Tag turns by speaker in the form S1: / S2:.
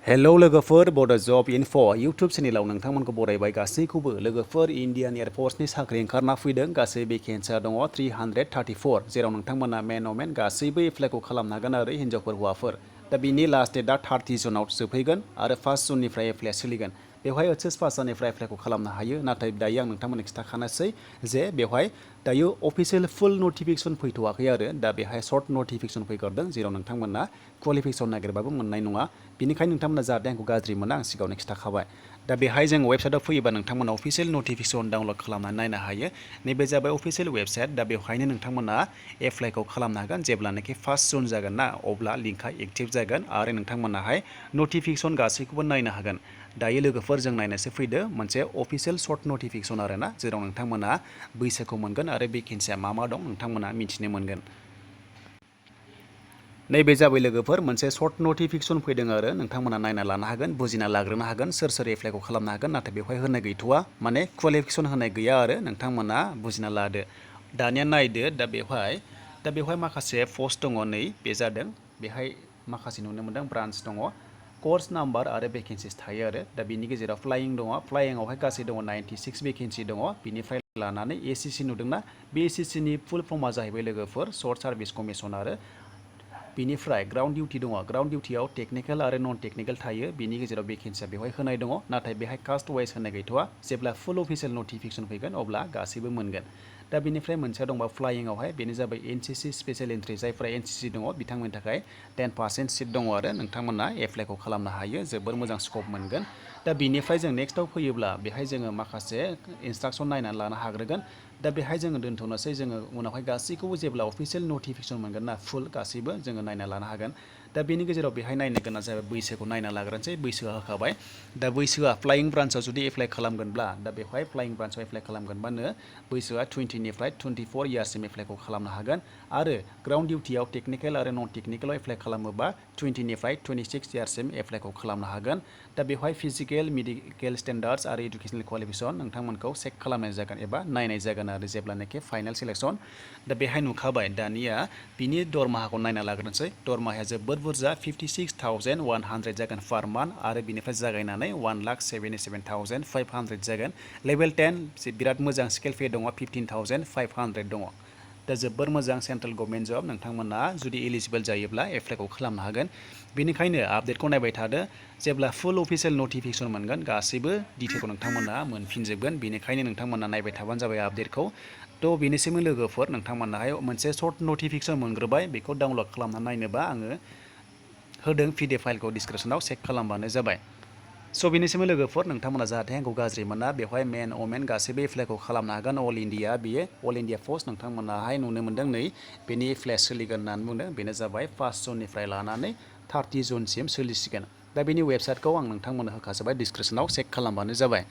S1: hello लोगोफोर बड' जब enough' YouTube चेनेलाव नोंथांमोनखौ बरायबाय गासैखौबो लोगोफोर इण्डियान एयारफर्सनि साख्रि ओंखारना फैदों गासै भेकेन्सिया दङ 334 जेराव नोंथांमोना मेन अमेन गासैबो एप्लाइखौ खालामनो हागोन आरो हिन्जावफोर हौवाफोर दा बिनि लास्ट डेटआ 30 जुनाव जोबफैगोन आरो 1 जुननिफ्राय एप्लाइआ सोलिगोन बेवहाय ओइचएस पास जानायनिफ्राय एप्लाइखौ खालामनो हायो नाथाय दायो आं नोंथांमोननो खिन्थाखानोसै जे बेवहाय दायो अफिसियेल फुल नटिफिकेसन फैथ'वाखै आरो दा बेहाय सर्ट नटिफिकेसन फैगोरदों जेराव नोंथांमोना क्वालिफिकेसन नागिरबाबो मोननाय नङा बेनिखायनो नोंथांमोना जाहाथे आंखौ गाज्रि मोना आं सिगाङावनो खिन्थाखाबाय दा बेहाय जों वेबसाइटआव फैयोबा नोंथांमोना अफिसियेल नटिफिकेसन डाउनलड खालामनानै नायनो हायो नैबे जाबाय अफिसियेल वेबसाइट दा बेवहायनो नोंथांमोना एप्लाइखौ खालामनो हागोन जेब्लानाखि 1 जुन जागोन ना अब्ला लिंकआ एक्टिभ जागोन आरो नोंथांमोनाहाय नटिफिकेसन गासैखौबो नायनो हागोन दायो लोगोफोर जों नायनोसो फैदो मोनसे अफिसियेल सर्ट नटिफिकेसन आरोना जेराव नोंथांमोना बैसोखौ मोनगोन आरो भेकेन्सिया मा दं नोंथांमोना मिथिनो मोनगोन नैबे जाबाय लोगोफोर मोनसे सर्ट नटिफिकेसन फैदों आरो नोंथांमोना नायना लानो हागोन बुजिना लाग्रोनो हागोन सोर एप्लाइखौ खालामनो हागोन नाथाय बेवहाय होनाय गैथ'वा माने क्वालिफिकेसन होनाय गैया आरो नोंथांमोना बुजिना लादो दानिया नायदो दा बेवहाय माखासे पस्ट दङ नै बे जादों बेहाय माखासे नुनो मोनदों ब्रान्स दङ कर्स नाम्बार आरो भेकेन्सिस थायो आरो दा बिनि गेजेराव फ्लाइं दङ फ्लाइंआवहाय गासै दङ 96 भेकेन्सि दङ बिनिफ्राय लानानै एसएससि नुदोंना बे एसएससिनि फुल फर्मा जाहैबाय लोगोफोर सर्ट सार्भिस कमिसन आरो बिनिफ्राय ग्राउन्ड डिउटि दङ ग्राउन्ड डिउटियाव टेकनिकेल आरो नन टेकनिकेल थायो बिनि गेजेराव भेकेन्सिया बेवहाय होनाय दङ नाथाय बेहाय कास्ट वाइज होनाय गैथ'वा जेब्ला फुल अफिसियेल नटिफिकेसन फैगोन अब्ला गासैबो मोनगोन दा बिनिफ्राय मोनसेया दंबा फ्लाइंआवहाय बेनो जाबाय एनसिसि स्पेशेल एन्ट्रि जायफ्रा एनसिसि दङ बिथांमोननि थाखाय 10% सिट दङ आरो नोंथांमोना एप्लाइखौ खालामनो हायो जोबोर मोजां स्कप मोनगोन दा बिनिफ्राय जों नेक्स्टआव फैयोब्ला बेहाय जोङो माखासे इन्सट्राक्सन नायनानै लानो हाग्रोगोन दा बेहाय जोङो दोनथ'नोसै जोङो उनावहाय गासैखौबो जेब्ला अफिसियेल नटिफिकेसन मोनगोन ना फुल गासैबो जोङो नायना लानो हागोन दा बेनि गेजेराव बेहाय नायनो गोनां जाबाय बैसोखौ नायना लाग्रोनोसै बैसोआ होखाबाय दा बैसोआ फ्लाइं ब्रान्सआव जुदि एप्लाइ खालामगोनब्ला दा बेवहाय फ्लाइं ब्रान्सआव एप्लाइ खालामगोनबानो बैसोआ 20निफ्राय 24 इयार्ससिम एप्लाइखौ खालामनो हागोन आरो ग्राउन्ड डिउटियाव टेकनिकेल आरो नन टेकनिकेलाव एप्लाइ खालामोबा 20निफ्राय 26 इयार्ससिम एप्लाइखौ खालामनो हागोन दा बेवहाय फिजिकेल मेडिकेल स्टेन्डार्ड्स आरो इडुकेसनेल क्वालिफिकेसन नोंथांमोनखौ चेक खालामनाय जागोन एबा नायनाय जागोन आरो जेब्लानाखि फाइनाल सिलेक्सन दा बेहाय नुखाबाय दानिया बिनि दरमाहाखौ नायना लाग्रोनोसै दरमाहाया जोबोद बुरजा 56,100 जागोन पार मान्थ आरो बिनिफ्राय जागायनानै 1,77,500 जागोन लेभेल 10 बिराद मोजां स्केल पे दङ 15,500 दङ दा जोबोर मोजां सेन्ट्रेल गभर्नमेन्ट जब नोंथांमोना जुदि एलिजिबल जायोब्ला एप्लाइखौ खालामनो हागोन बेनिखायनो आपडेटखौ नायबाय थादो जेब्ला फुल अफिसियेल नटिफिकेसन मोनगोन गासैबो डिटेलखौ नोंथांमोना मोनफिनजोबगोन बेनिखायनो नोंथांमोना नायबाय थाबानो जाबाय आपडेटखौ थ' बेनिसिम लोगोफोर नोंथांमोनाहाय मोनसे सर्ट नटिफिकेसन मोनग्रोबाय बेखौ डाउनलड खालामना नायनोबा आङो होदों पिडिएफ फाइलखौ डिसक्रिपसनाव चेक खालामबानो जाबाय स' बेनिसिम लोगोफोर नोंथांमोना जाहाथे आंखौ गाज्रि मोना बेवहाय मेन अमेन गासैबो एप्लाइखौ खालामनो हागोन अल इण्डिया बियो अल इण्डिया पस्ट नोंथांमोनाहाय नुनो मोन्दों नै बेनि एप्लाइआ सोलिगोन होननानै बुंदों बेनो जाबाय 1 जुननिफ्राय लानानै 30 जुनसिम सोलिसिगोन दा बेनि वेबसाइटखौ आं नोंथांमोननो होखाजोबबाय डिसक्रिपसनाव चेक खालामबानो जाबाय